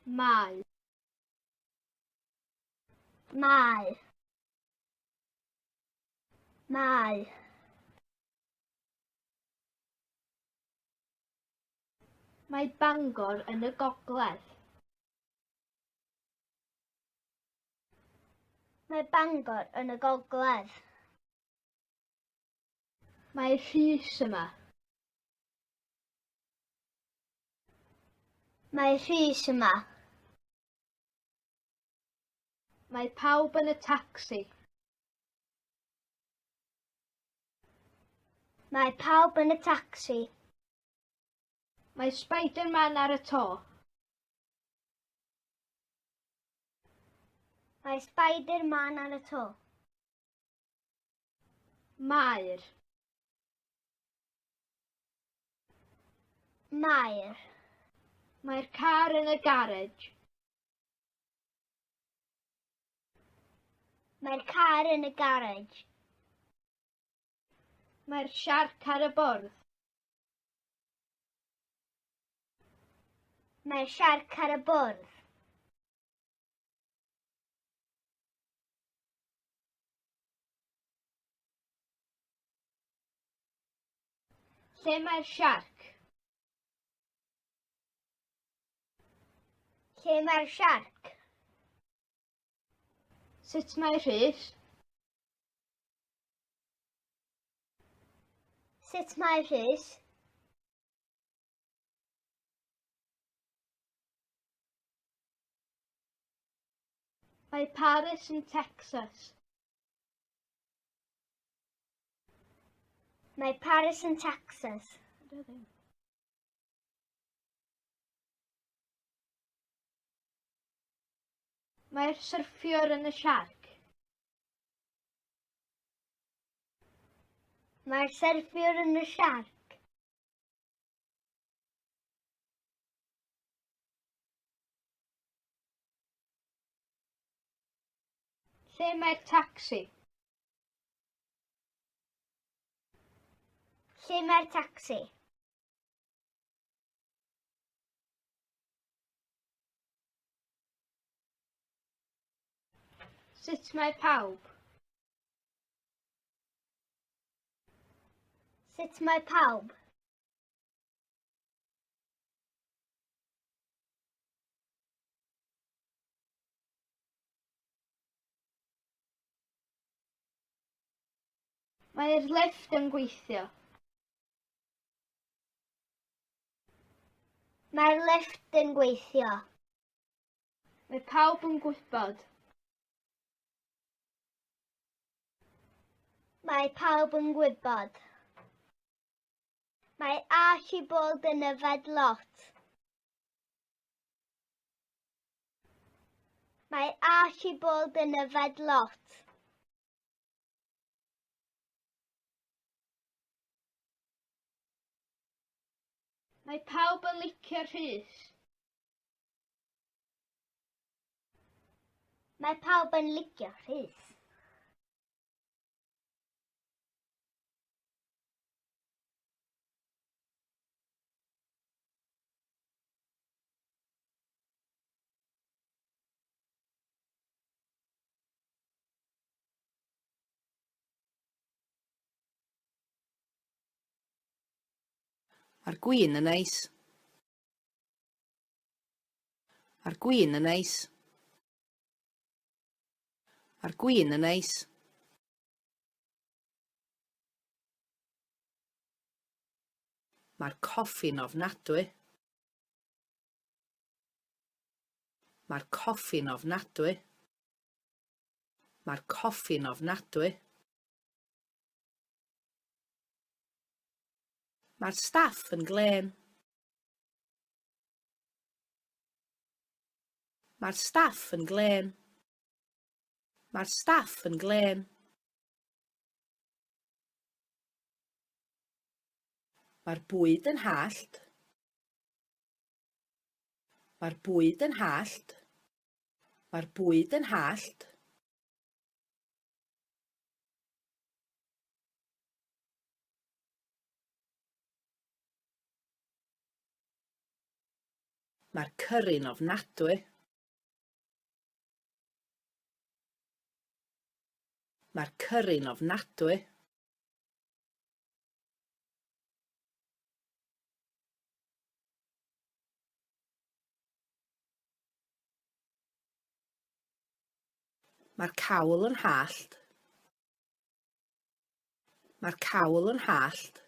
Mae. Mae. Mae. Mae Bangor yn y gogledd. Mae Bangor yn y gogledd. Mae Rhys yma. Mae Rhys yma. Mae pawb yn y tacsi. Mae pawb yn y tacsi. Mae Spider-Man ar y to. Mae Spider-Man ar y to. Mae'r. Mae'r. Mae'r car yn y garej. Mae'r car yn y garej. Mae'r siarc ar y bwrdd. Mae'r siarc ar y bwrdd. Lle mae'r siarc? Lle mae'r siarc? Sut mae Rhys? Sut mae Rhys? Mae Paris yn Texas. Mae Paris yn Texas. Mae'r syrffiwr yn y siarc. Mae'r syrffiwr yn y siarc. Lle mae'r tacsi? Lle mae'r tacsi? Sut mae pawb? Sut mae pawb? Mae'r lifft yn gweithio. Mae'r lifft yn gweithio. Mae pawb yn gwybod. Mae pawb yn gwybod. Mae Archibald yn yfed lot. Mae Archibald yn yfed lot. Mae pawb yn licio Rhys. Mae pawb yn licio Rhys. Mae'r gwin yn neis. Mae'r gwin yn neis. Mae'r gwin yn neis. Mae'r coffi'n ofnadwy. Mae'r coffi'n ofnadwy. Mae'r coffi'n ofnadwy. Mae'r staff yn glên. Mae'r staff yn glên. Mae'r staff yn glên. Mae'r bwyd yn hallt. Mae'r bwyd yn hallt. Mae'r bwyd yn hallt. Mae'r cyrri'n ofnadwy. Mae'r cyrri'n ofnadwy. Mae'r cawl yn hallt. Mae'r cawl yn hallt.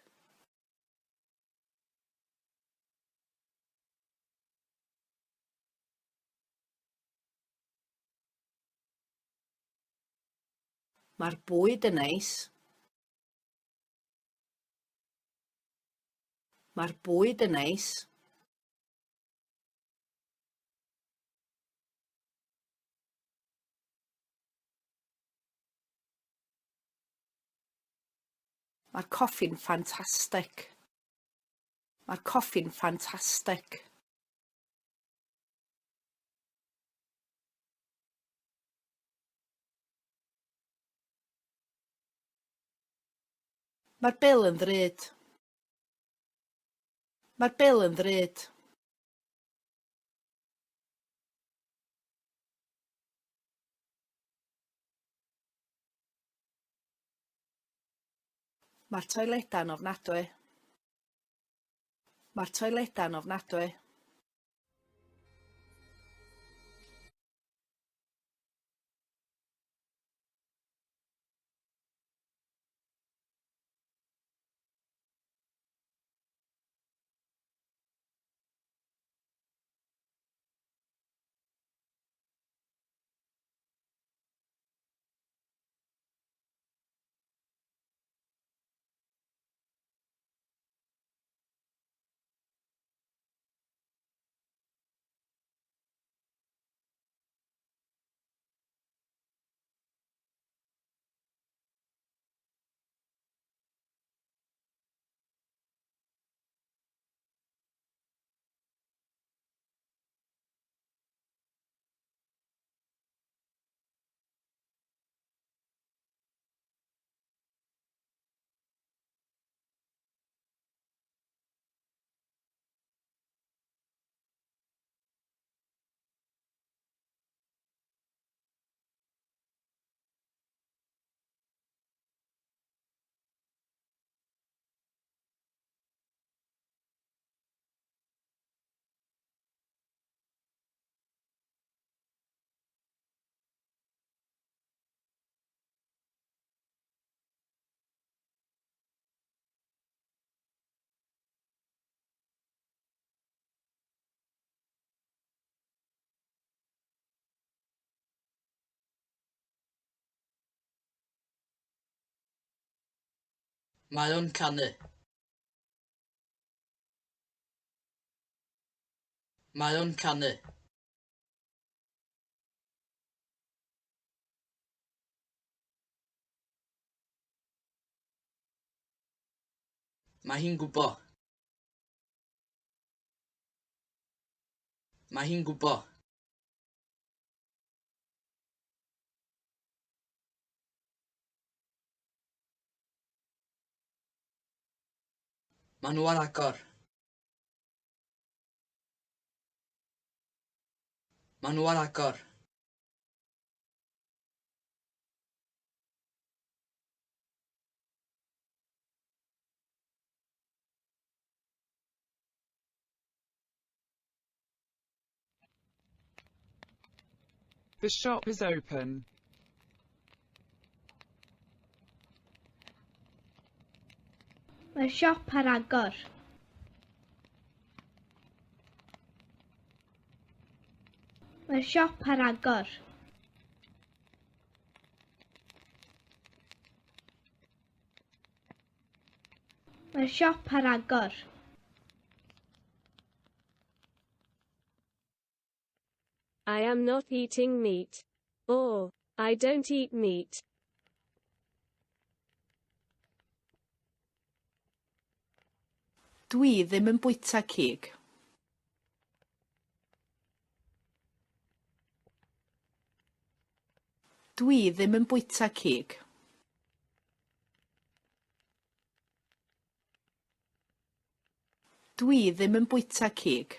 Mae'r bwyd yn neis. Mae'r bwyd yn neis. Mae'r coffi'n ffantastig. Mae'r coffi'n ffantastig. Mae'r bil yn ddrud. Mae'r bil yn ddrud. Mae'r toiledau'n ofnadwy. Mae'r toiledau'n ofnadwy. Mae o'n canu. Mae o'n canu. Mae hi'n gwbo. Mae hi'n gwbo. Maen nhw ar agor. Maen nhw ar agor. The shop is open. Mae'r siop ar agor. Mae'r siop ar agor. Mae'r siop ar agor. I am not eating meat. Or, I don't eat meat. Dwi ddim yn bwyta cig. Dwi ddim yn bwyta cig. Dwi ddim yn bwyta cig.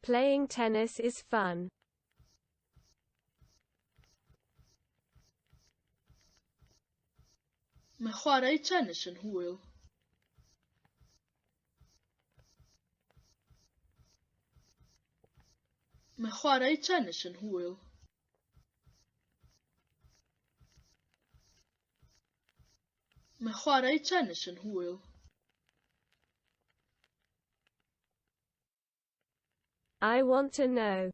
Playing tennis is fun. Mae chwarae tennis yn hwyl. Mae chwarae tennis yn hwyl. Mae chwarae tennis yn hwyl. I want to know.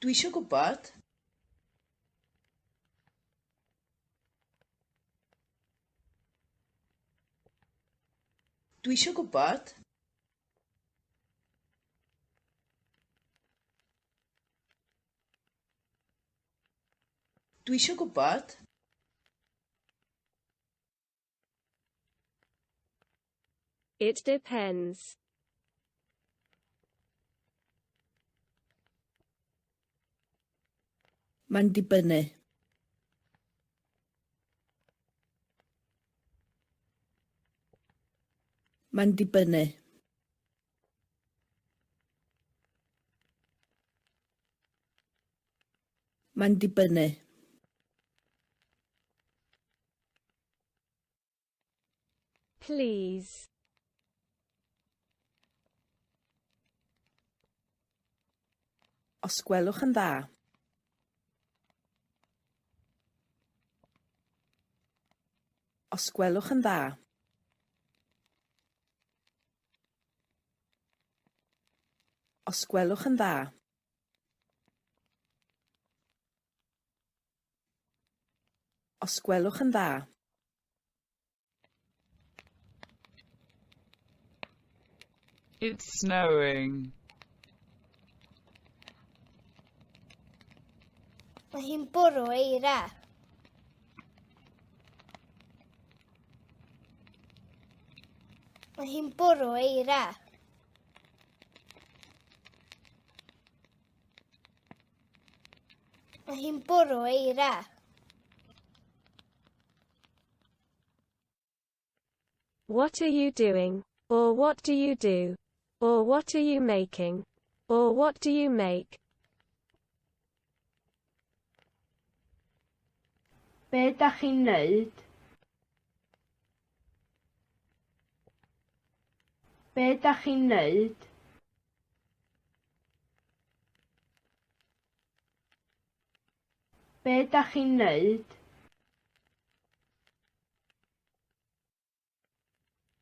Dwi isio gwybod. Dwi isio gwybod. Dwi isio gwybod. It depends. Mae'n dibynnu. Mae'n dibynnu. Mae'n dibynnu. Please. Os gwelwch yn dda. Os gwelwch yn dda. Os gwelwch yn dda. Os gwelwch yn dda. It's snowing. Mae hi'n bwrw eira. Mae hi'n bwrw eira. Mae hi'n bwrw eira. What are you doing? Or what do you do? Or what are you making? Or what do you make? Be dach chi'n neud? Be dach chi'n neud? Be dach chi'n neud?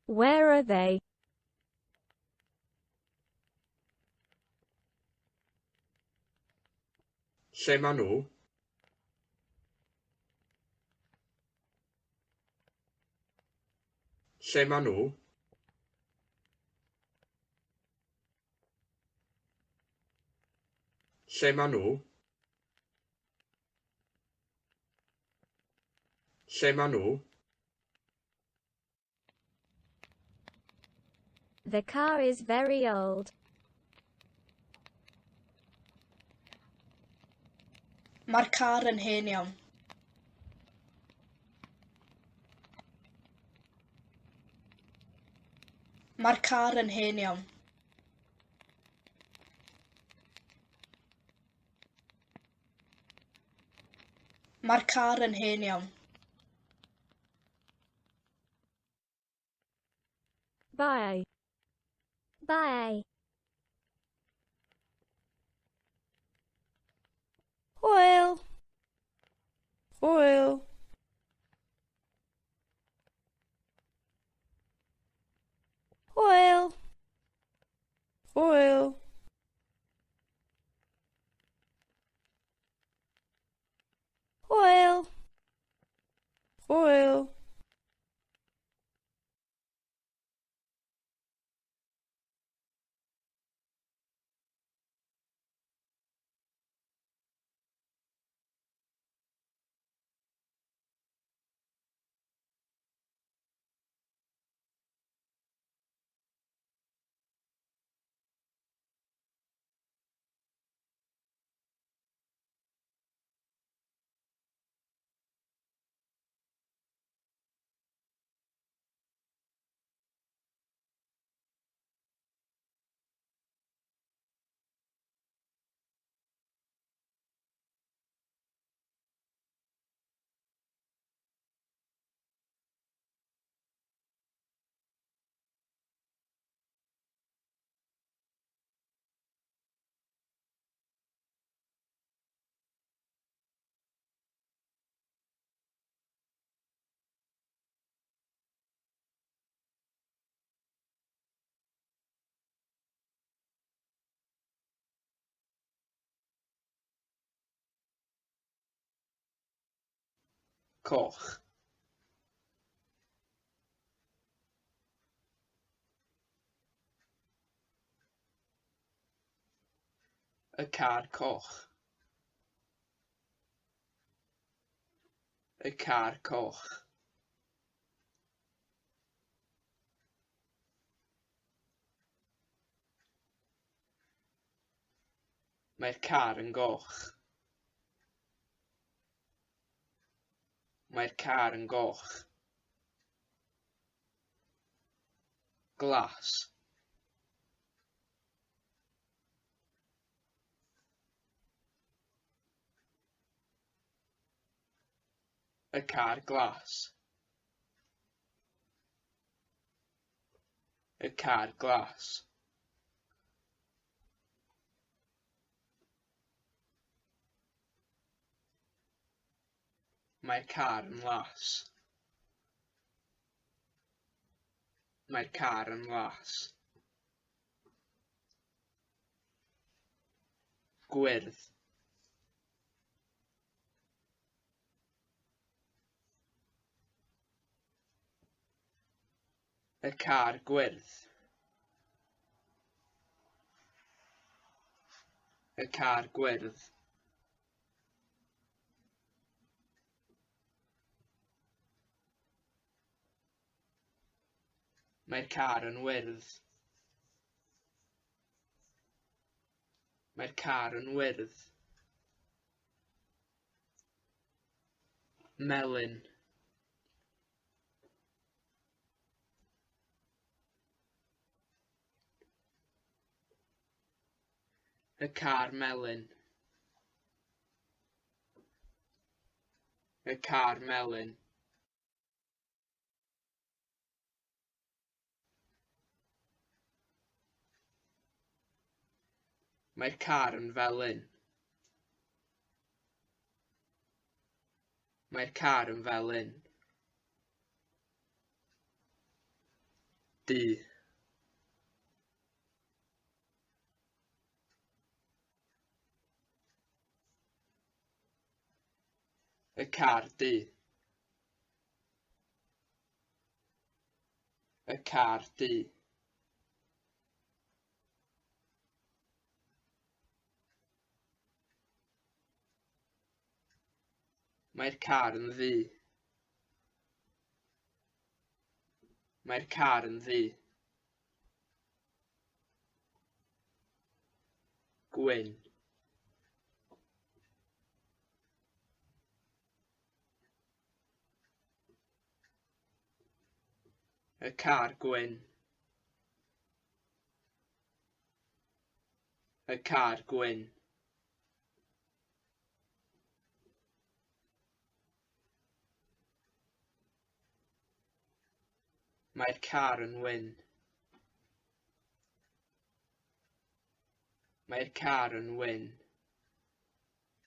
Where are they? Lle maen nhw? Lle maen nhw? Lle maen nhw? Lle maen nhw? The car is very old. Mae'r car yn hen iawn. Mae'r car yn hen iawn. Mae'r car yn hen iawn. Bye. Bye. Hwyl. Hwyl. Hwyl. Hwyl. Hwyl. Hwyl. Coch. Y car coch. Y car coch. Mae'r car yn goch. Mae'r car yn goch. Glas. Y car glas. Y car glas. Mae'r car yn las. Mae'r car yn las. Gwyrdd. Y car gwyrdd. Y car gwyrdd. Mae'r car yn wyrdd. Mae'r car yn wyrdd. Melyn. Y car melyn. Y car melyn. Mae'r car yn felyn. Mae'r car yn felyn. Du. Y car du. Y car du. Mae'r car yn ddu. Mae'r car yn ddu. Gwyn. Y car gwyn. Y car gwyn. Mae'r car yn wyn. Mae'r car yn wyn.